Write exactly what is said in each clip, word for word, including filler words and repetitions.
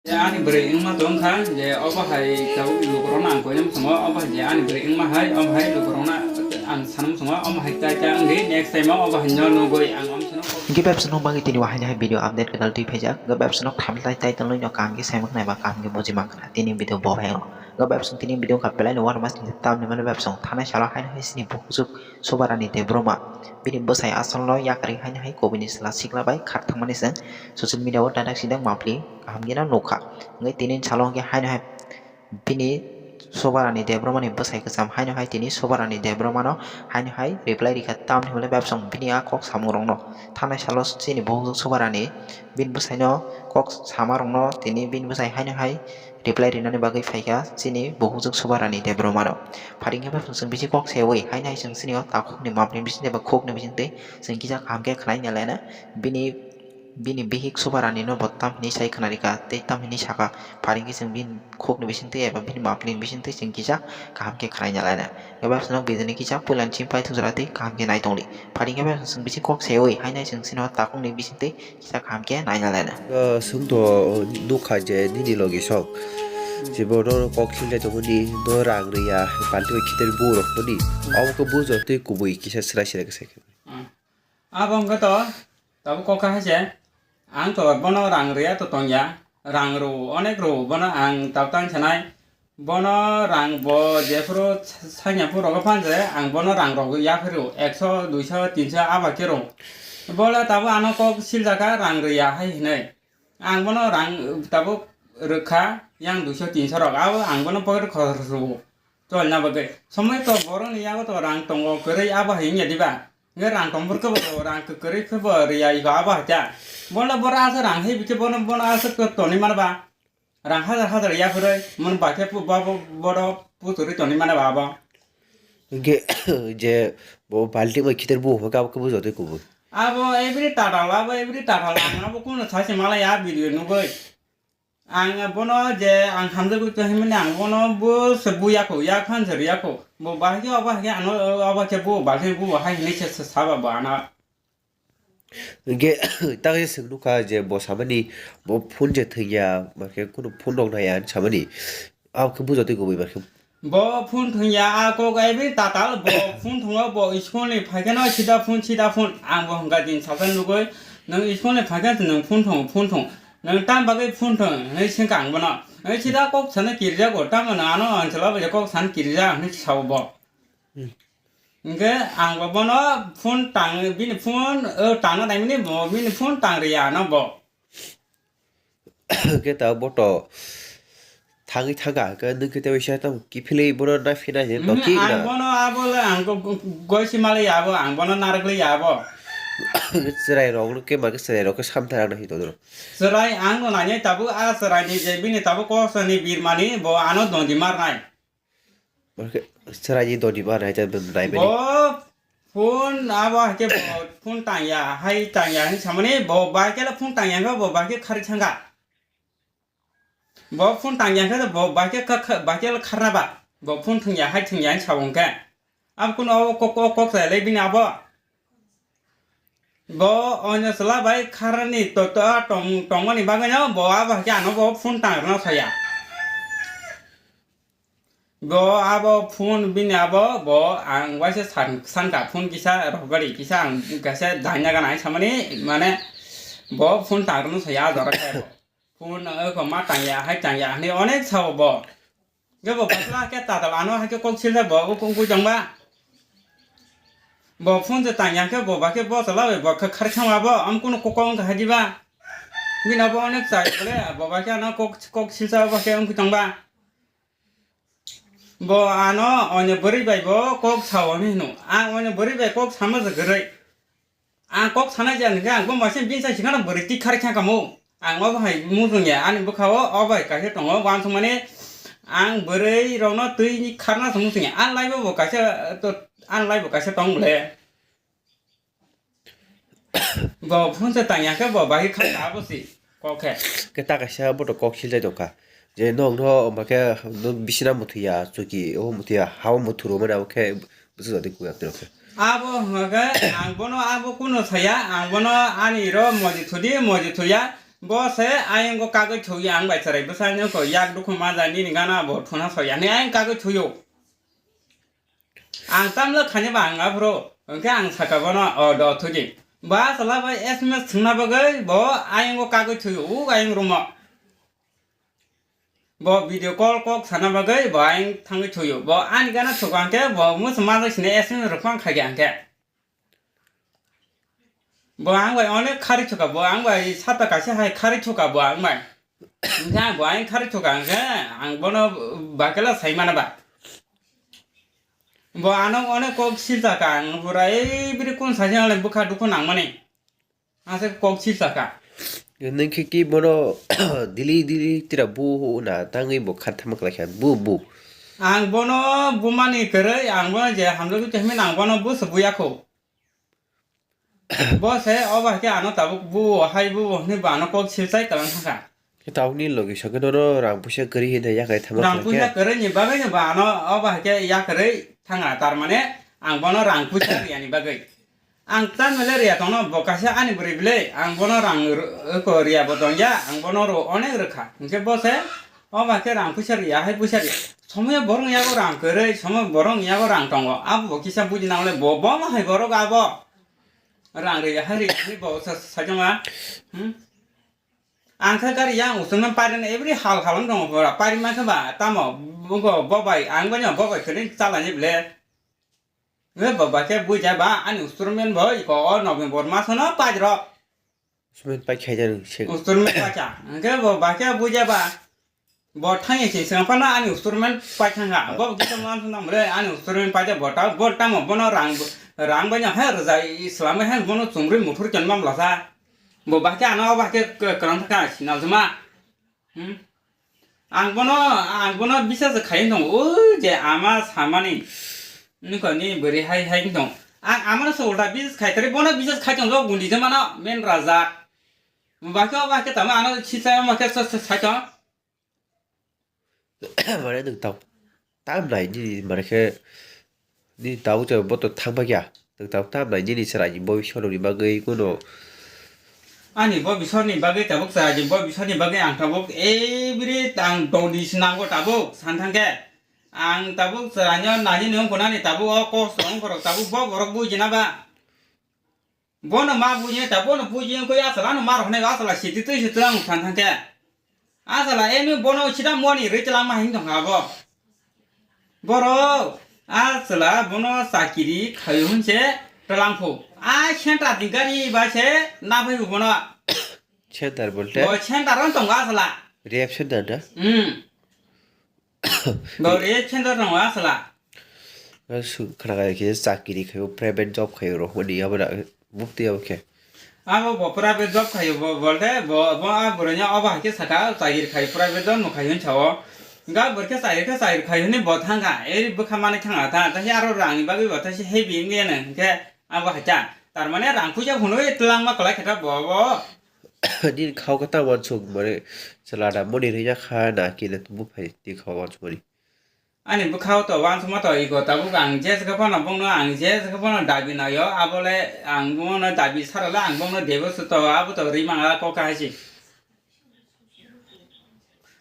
Je ani bwrwi wngma tong kha, je obo hai tabuk lukurokno ang koinai muchungo, obo hai je ani bwrwi wngma hai, omo hai lukurokno ang sana muchungo, omo hai tai tai wngdi, next time o obo hai no nugwi ang omo sano. Hingke bebsano bagwi tini wahai hai video update kwtal twi phaijak, hingke bebsano thamlai title no kaham khe sai mankha eba kaham khe buji mankha tini video bo hai. Hingke bebsano tini video wngkha belai no uanama sini tamni mano bebsano thanai salo haino hai sini bukhuk Subarani Debbarma bini bwsai asalno yakarwi haino hai kubuni chwla sikla bai khar thangmani chwng social media o dadak sidang mapli kaham gena nukha. Hingke tini salo hingke haino hai bini Subarani Debbarmani bwsai kwcham haino hai tini Subarani Debbarmano haino hai reply rikha, tamni hwnle bebsong bini a kok samungrokno thanai salo chini bukhuk Subarani bini bwsaino kok samarokno tini bini bwsai haino hai reply rinani bagwi phaikha chini bukhuk Subarani Debbarmano. Pharingkhe bebsong chwng bisi kok seui haino hai chwng chini o takhukni mapni bisingtwi eba khukni bisingtwi chwng kisa kaham khe khwnai nalaina bini bini bihik Subarani no bo tam hinwi sai khwnarikha tei tam hinwi sakha, pharingkhe chwng bini khukni bisingtwi eba bini mapli ni bisingtwi chwng kisa kaham khe khwnai nalaina. Eba chwng video ni kisa puila ni chimpai thujra tei kaham khe nai tongli. Pharingkhe eba chwng bisi kok seui haino chwng chini o takhukni bisingtwi kisa kaham khe nai nalaina. Swngto nukha je nini logi sok. Jebo no kok sinjai tongmani no rang riya, palti bai khitir bu rok mani. Obo khe bujo tei kubui kisa srai srai khe sai khe. Abo wngkha to, tabuk kok kha hai se, ang to bono rang riya to tongya, rang rw, onek rw, bono ang tabuk tang sanai, bono rang bo jephuru sanya phuru rogo phan se, ang bono rang rok yaphi rw, ekso, duiso, tinso aba khe rw. Bole tabuk ano kok siljakha rang riya hai hinwi. Ang bono rang tabuk rwkha, yang duiso, tinso rok, abo ang bono pocket khorok rw, cholna bagwi. Somoi to borokni yago to rang tongo, kwrwi abo hai wngya diba? Hingke rang tongphuru khe bo rang kwrwi khe bo riya iko abo hai ta. Bono boro aswk rang hai bikhe bono, bono aswk khe tonwi mano ba. Rang hajar hajar yaphurwi mon ba khe bo, bo, bono puturwi tonwi mano ba abo. Hingke je bo balti bai khitir bu hwnkhe abo khe bujo tei kubui. Abo every tatal, abo every tatal ang abo kuno sachi malai a video nugwi. Ang bono je ang hamjagwi tongmani ang bono bo se buya kho, yak phan se riya kho. Bo bahai khe obo hai khe ano obo khe bo bahai bo hai hinwi se saba bo ano. Hingke ta khe swng nukha je bo samani bo phone je thwngya, ba khe kunu phone rok naiya hinwi samani. Abo khe bujo tei kubui ba khe. Bo phone thwngya, a kok every tatal bo phone thwngo, bo school ni phaikhe no sida phone, sida phone. Ang bo hwnka din salsa nugwi, nwng school ni phaikhe nwng phone thwngo, phone thwngo. Nwng tam bagwi phone thwng hinwi swngkha ang bono. Nwng sida kok sana kirjago, tamo nwng ano anchalo bai kok sana kirja hinwi sao bo. Hmm. Hingke ang bo bono phone tang, bini phone, o tangna naimani bo, bini phone tang riya ano bo. Khe ta bo to thangwi thangkha, khe nwng khe tei waisa tamo kiphilwi bono naphina je to. Mhm, ki ang na? Bono abo le ang go-, go-, goisi malai abo, ang bono narwk lai abo. Chwrai rok no khe ma khe chwrai rok khe samthai rok nahi tongro. Chwrai ang no nainai tabuk a chwrai ni je bini tabuk kosani birmani bo ano dondi marnai. Bo khe chwrai ni dondi marnai ta naimani. Bo phone abo hai khe bo phone tangya, hai tangya hinwi samani bo bai khe phone tangya khe bo bai khe kharwi thangkha. Bo phone tangya khe bo bai khe kha-, kha-, bai khe kharna ba. Bo phone thwngya, hai thwngya hinwi sabo hwnkhe. Abo kuno o kok, o kok sai lai bini abo. Bo onyo chwla bai kharani to, to, tong, tongmani bagwino bo abo hai khe ano bo phone tangrwna saya. Bo abo phone bini abo bo ang waisa san, sankha phone kisa rogari kisa ang kaisa daina gana samani mane bo phone tangrwna saya jora khe bo. Phone eko ma tangya, hai tangya, hinwi onek sao bo. Hingke bo bwsla khe tatal ano hai khe kok silsa bo, bo kung kui tongba. Bo phone se tangya khe bo, ba khe bo chala bo, kha-, khar khama bo, am kuno kok wng kha diba. Bini abo onek chai bole, bo ba khe ano kok, kok silsa bo khe wng kui tongba. Bo ano onyo bwrwi bai bo kok sao hinwi hino. Ang onyo bwrwi bai kok sama se kwrwi. Ang kok sanai je hwnkhe ang bo maising bini sai sikano bwrwi tik khar kha kamo. Ang obo hai muchung ya ani bwkha o, obo hai kaisa tongo uansukmani. Ang bwrwi rokno twi kharna se muchung ya. Ang lai bo bo kaisa to, ang lai bo kaisa tong bole. Bo phone se tang ya khe bo bai kha ta bo si kok khe. Khe ta kaisa bo to kok silai tong kha. Je nokno omo khe no bisina muthwi ya, chuki o muthwi ya, ha o muthuro mani abo khe bwswk jati kuya tiro khe. Abo hwnkhe ang bono abo kuno saya, ang bono ani ro moji thudi, moji thuya, Bo se ayang go kagwi thuya ang bai chwrai bwsani ko yak dukhu ma ja nini gana bo thuna soya ni ayang kagwi thuyo. Ang tamle khani ba ang aphuru, hwnkhe ang saka bono, "O do thudi." Ba sala bai S M S thwngna bagwi bo ayang go kagwi thuyo, u ayang room o. Bo video call kok sana bagwi bo ayang thangwi thuyo. Bo ani gana thuka hwnkhe bo musu ma sini S M S rwphang khaikha hwnkhe. Bo ang bai onek khari thuka, bo ang bai sata kaisa hai khari thuka bo ang bai. Hwnkhe ang bo ayang khari thuka hwnkhe ang bono bakela sai mana ba. Bo ano onek kok sirjaka ang pura ei biri kun saisi ang bwkha dukhu nangmani. Ase kok sirjaka. Nung khe ki bono dili dili tira bu na tangwi bo kha thama khlai kha bu bu. Ang bono bumani kwrwi ang bono je hamjagwi tongmani ang bono busu buya kho. Bo se obo hai khe ano tabuk bu hai bu hwnwi bo ano kok sirjai kwlang thangkha. Khe tabukni logi sokhe nono rang puisa kwrwi hwnwi yakhai thangma rang puisa kwrwi ni bagwi no ba ano obo hai khe yakwrwi thanga, tar mane ang bono rang puisa riyani bagwi. Ang tan mele riya tongno bo kaisa ani bwrwi bwle ang bono rang r-, ko riya bo tongya, ang bono ro onek rwkha. Hwnkhe bo se obo hai khe rang puisa riya, hai puisa riya. Somoyo borok yago rang kwrwi, somoyo borok yago rang tongo. Abo bo kisa buji nangle bo, bo ma hai borok abo. Rang riya, hai riya, hai bo sa-, sajama. Hmm? Ang khe gari yang usungno pairwknai every hal hal wng tongo pura. Pairwi mankha ba tamo bo, bo bai, ang bai no bo bai kwrwi chalani ble. Nge bo bai khe buja ba ani usturmen bo iko o November masono pairok. Usturmen pai khaijani se. Usturmen pacha. Hwnkhe bo bai khe buja ba. Bo thangya se sengphano ani usturmen pai thangkha. Bo kisa man thang namre ani usturmen pacha bo ta, bo tamo bono rang, rang bai no he rwjai slamai he bono chumri muthur chonma mlasa. Bo bahai khe ano, o bahai khe k-, kwrwng thangkha sinal juma. Hmm? Ang bono, ang bono bisas khai wng tongo, o je ama samani. Nokoni bwrwi hai hai wng tongo. Ang amano se ulta bisas khai kwrwi, bono bisas khai tongo, gundi jemano, men rajak. Bahai khe o bahai khe tamo ano sisa ma khe sa, sa, sai tong. Mane nwng tabuk tam nai nini mane khe nini tabuk je bo to thang pakya. Nwng tabuk tam nai nini chwraini bobiswrokni bagwi kuno. Ani bobiswrni bagwi tabuk chwraini bobiswrni bagwi ang tabuk every ang dodi se nango tabuk san thang khe. Ang tabuk chwraino nani nung kunani tabuk o kok song borok tabuk bo borok bujina ba. Bono ma buji ta, bono buji wngkhe asala no ma rok hinwi asala siti twi se twlang thang thang khe. Asala emi bono sida moni rwi twlang ma hin thang abo. Borok asala bono chakiri khayo hinse twlang phu. A center ni gari ba se na phai bono. Center bolte? Bo center on tongo asala. Rep center da? Hmm. Bo rep center tongo asala. Su khana khe chakiri khayo, private job khayo rok mani abo da bukti abo khe. Abo bo private job khayo bo bolte bo, bo a bwrwino obo hai khe saka chakiri khayo private job no khayo hinsa o. Ga bwrkhe chakiri khe chakiri khayo hinwi bo thangkha, eri bwkha manwi thangkha ta, ta se aro rangni bagwi bo ta se heavy wngya no hinkhe abo hai ta. Tar mane rang puisa phunwi twlangma kwlai khe ta bo, bo. Nini khao khe ta wansuk mani chwla da moni rwya kha na kile buphai twi khao wansuk mani. Ani bwkhao to wansukma to ego tabuk ang je se khe phano bongno ang je se khe phano dabi naio abole ang bongno dabi sarale ang bongno debo se to abo to rimang a kok hai se.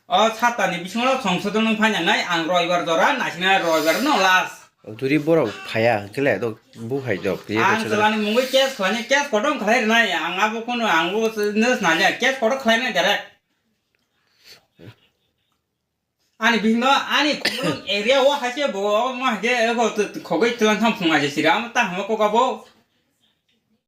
O satani bisingo songsodon wng phai nangnai ang roibar jora naisina roibar no last. Turi borok phaya hwnkhe le dok buphai dok ye ang khe chwlani mungwi case khlaini case kotor khlai rwnai ang abo kono ang bo nws nanya case kotor khlainai direct. Ani bihikno ani khumulwng area o hai se bo omo hai khe eko khogwi twlang thang phung aje sira omo ta hamo kok abo.